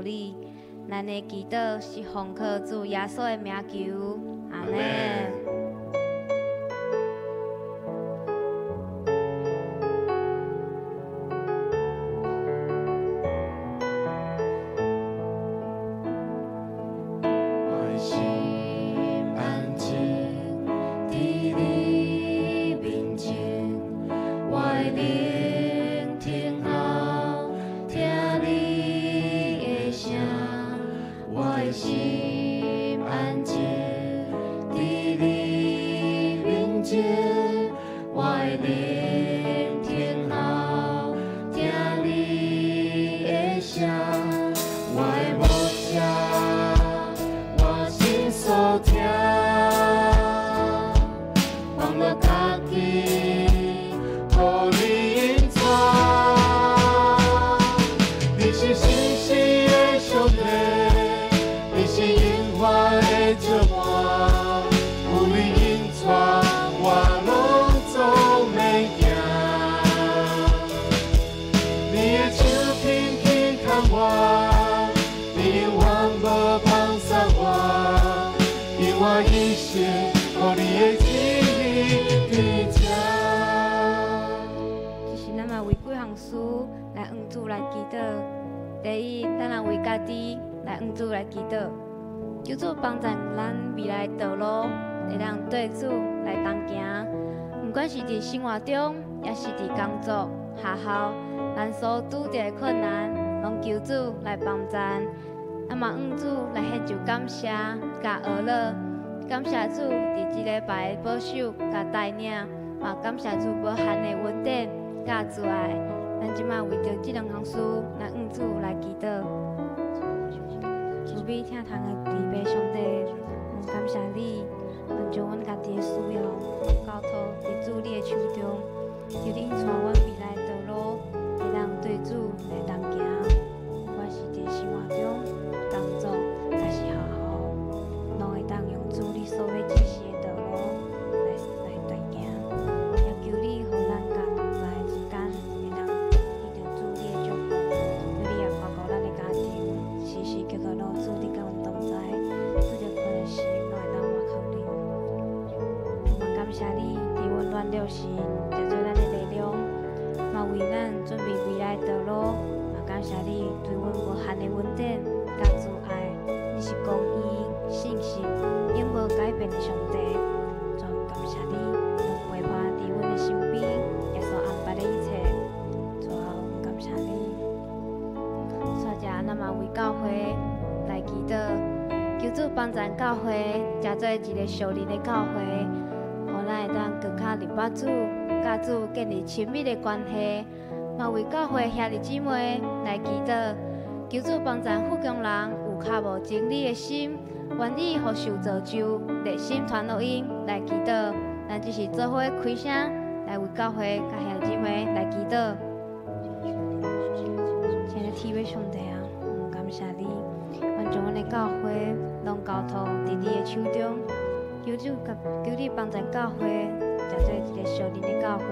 你。咱的祈禱是奉靠主耶穌的名求，阿們。其實咱嘛為幾項事來向主來祈禱。第一，咱來為家己來向主來祈禱，求主幫助咱未來道路會當對主來同行。毋管是佇生活中，抑是佇工作、學校，咱所拄著的困難，攏求主來幫助。咱嘛向主來獻上感謝佮呵咾，感謝主佇這禮拜的保守佮帶領，嘛感謝主無限的恩典佮慈愛。咱這擺為著這兩項事來向主來祈禱。慈悲疼痛的慈悲上帝，阮感謝你，阮將阮家己的需要交託佇主你的手中，求你帶阮未來道路會當對主來同行，不管是佇生活中、工作，抑是學校，攏會當用主你所欲指示的道路來來行。也求你予咱佮同在之間，會當得著主你的祝福，求你也看顧咱的家庭，時時刻刻攏有主你佮阮同在，拄著困難時攏會當倚靠你。嘛感謝你，佇阮軟弱時，成做咱的力量，嘛為咱準備未來道路。嘛感謝你對阮無限的恩典佮慈愛，你是公義、信實、永無改變的上帝。主感謝你，攏陪伴佇阮的身邊，耶穌安排的一切。主啊，阮感謝你。煞者，咱嘛為教會來祈禱，求主幫助教會，成做一个屬靈的教會，予咱會當閣較認捌主，佮主建立親密的關係。嘛為教會兄弟姊妹來祈禱，求主幫助福岡人有較無真理的心，願意予受造就，熱心傳福音來祈禱。咱只是做伙開聲來為教會佮兄弟姊妹來祈禱。親愛的天父上帝啊，阮感謝你，阮將阮的教會攏交託佇你的手中，求主求你幫助教會，成做一个屬靈的教會，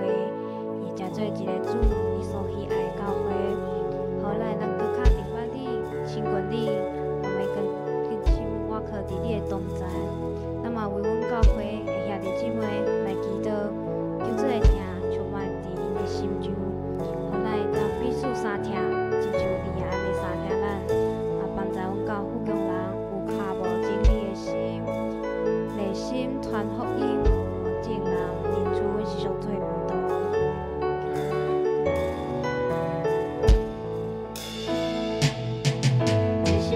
也成做一个主你所喜愛的教會，予咱會當閣較認捌你、親近你，嘛會更更深倚靠佇你的同在。咱嘛為阮教會的兄弟姊妹來祈禱，求主的疼充滿佇𪜶的心中，予咱會當彼此相疼，親像你也按呢相疼咱。嘛幫助阮教福岡人有較無真理的心，熱心傳福音，予眾人認出阮是上帝的門徒。你是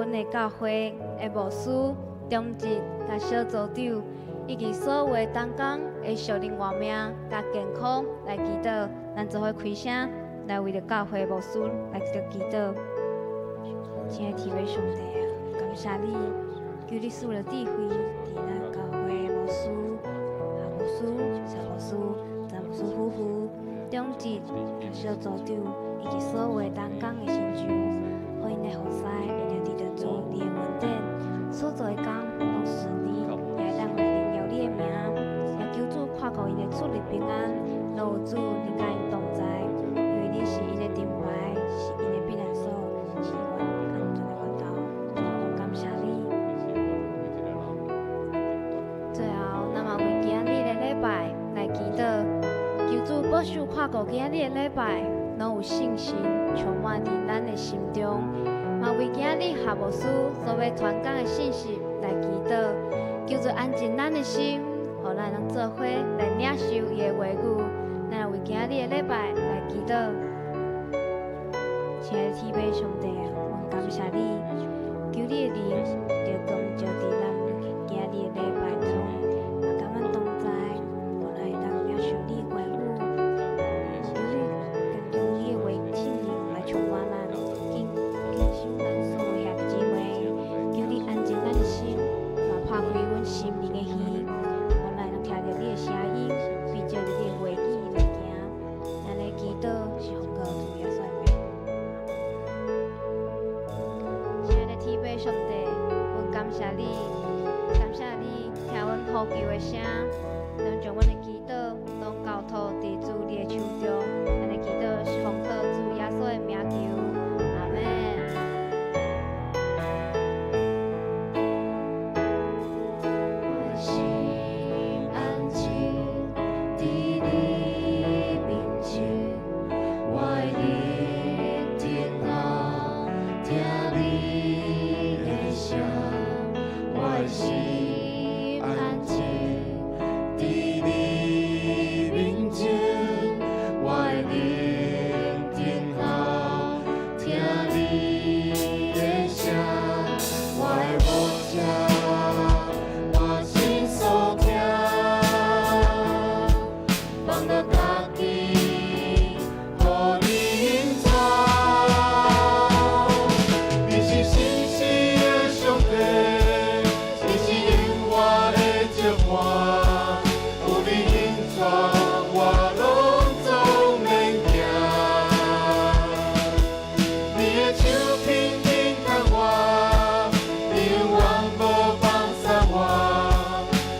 阮的教會的牧師、長執佮小組長，以及所有的同工的屬靈活命佮健康來祈禱。咱做伙開聲來為著教會牧師來做祈禱。親愛的天父上帝啊，感謝你，求你賜了智慧，佇咱教會牧師、夏牧師、陳牧師、詹牧師夫婦、長執、小組長以及所有的同工的身上，予𪜶的服侍會當得著主你的恩典，所做的工攏順利，也會當來榮耀你的名，也求主看顧𪜶的出入平安，攏有主你佮𪜶同在，因為你是𪜶的盾牌，是𪜶的避難所，是阮安全的源頭。主啊，阮感謝你。最後，咱嘛為今仔日的禮拜來祈禱，求主保守看顧今仔日的禮拜，攏有聖神充滿佇咱的心中。嘛為今仔日夏牧師所欲傳講的信息來祈禱，求主安靜咱的心，予咱通做伙來領受伊的話語。咱來為今仔日的禮拜來祈禱。親愛的天父上帝啊，阮感謝你，求你的靈就光照佇咱今仔日的禮拜中，嘛佮阮同在，予咱會當領受你的話語。求你共用你的話聖靈來充滿咱，更更新咱所有兄弟姊妹。求你安靜咱的心，嘛拍開阮心靈的耳，予咱會當聽著你的聲音，並照著你的話語來行。咱的祈禱是奉靠主耶穌的名。親愛的天父上帝，阮感謝你，感謝你聽阮呼求的聲，能將阮的祈禱攏交託佇主你的手中。咱的祈禱是奉靠主耶穌的名求，阿們。我心安靜佇你面前，我的靈靜候聽你的聲，我的心安靜佇你面前，我的靈靜候聽你的聲，我的牧者，我心所疼，放落家己，予你引導。你是信實的上帝，你是永遠的祝伴，有你引導，我攏總免驚。你的手緊緊牽我，你永遠無放捨我，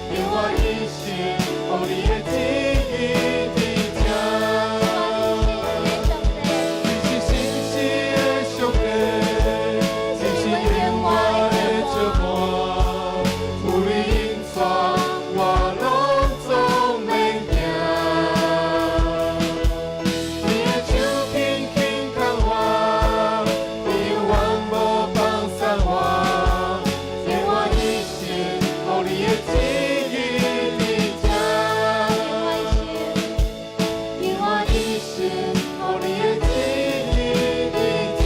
讓我一生予你的旨意佇這。你是信實的上帝，你是永遠的祝伴，有你引導，我攏總免驚。你的手緊緊牽我，你永遠無放捨我，讓我一生予你的旨意佇這。讓我一生予你的旨意佇這。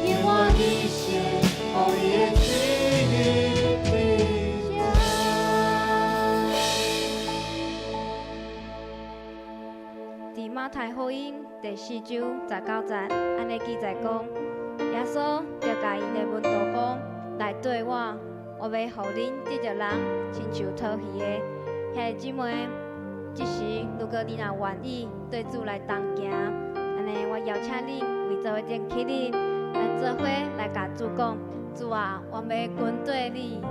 讓我一生予你的旨意佇這。佇馬太福音第四章十九節，按呢記載講，耶穌就共𪜶的門徒講：來綴我，我欲予恁得著人，親像討魚的。兄弟姊妹，這時如果你若願意綴主來同行，按呢我邀請恁圍坐伙陣起立，來做伙來共主講：主啊，我欲跟綴你。我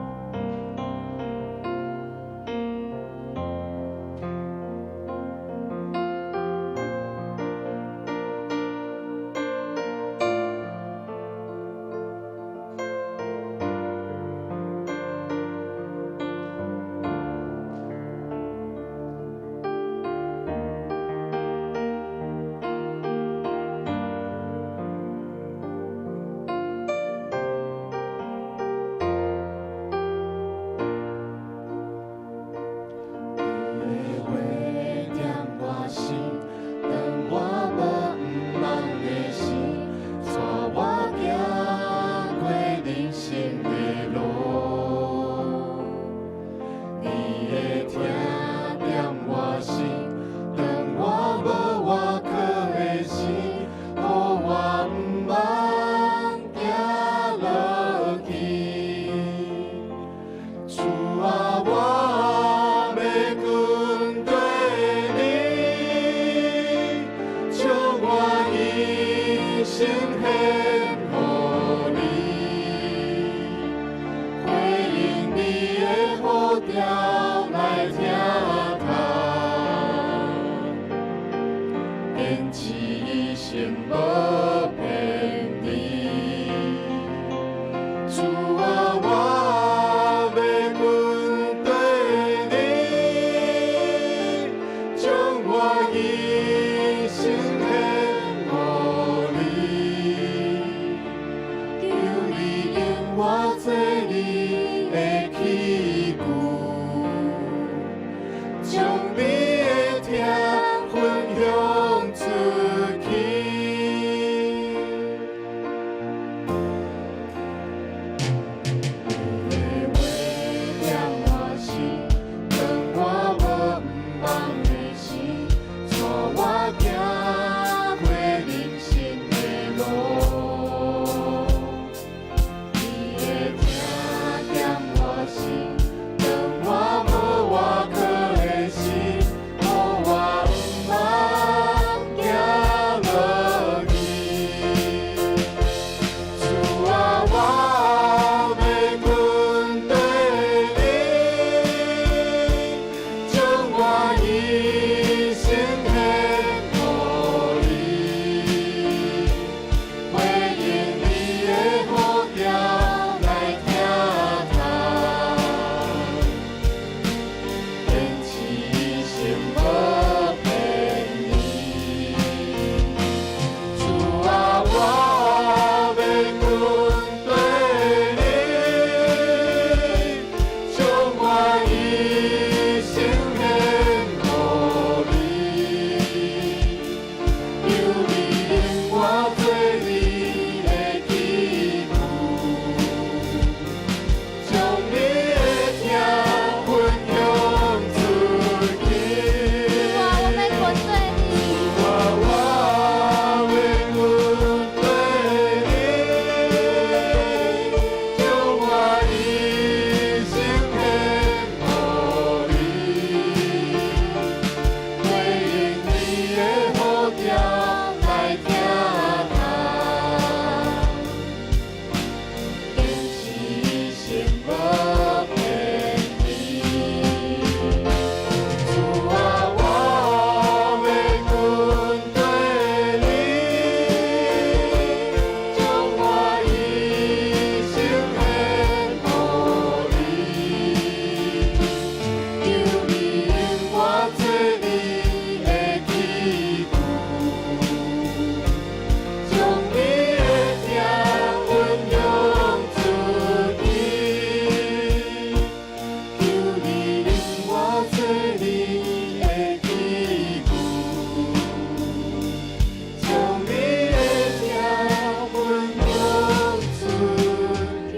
我做你的器具，將你的疼分享出去。你的話踮我心，當我無毋望的時，帶我行過人生的路。你的疼踮我心，當我無倚靠的時，予我毋茫行落去。主啊，我欲跟綴你，將我一生獻予你，回應你的呼召來疼他，堅持一生無偏離。主啊，我欲跟綴你，將我一生獻予你，求你用我做你的器具，將你的疼分享出去。主啊，我欲跟綴你。主啊，我欲跟綴你，將我一生獻予你，回應你的呼召來疼他，堅持一生無偏離。主啊，我欲跟綴你，將我一生獻予你，求你用我做你的器具，將你的疼分享出去。求你用我做你的器具，將你的疼分享出去。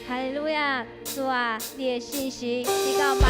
哈利路亞，主啊，你的信實直到萬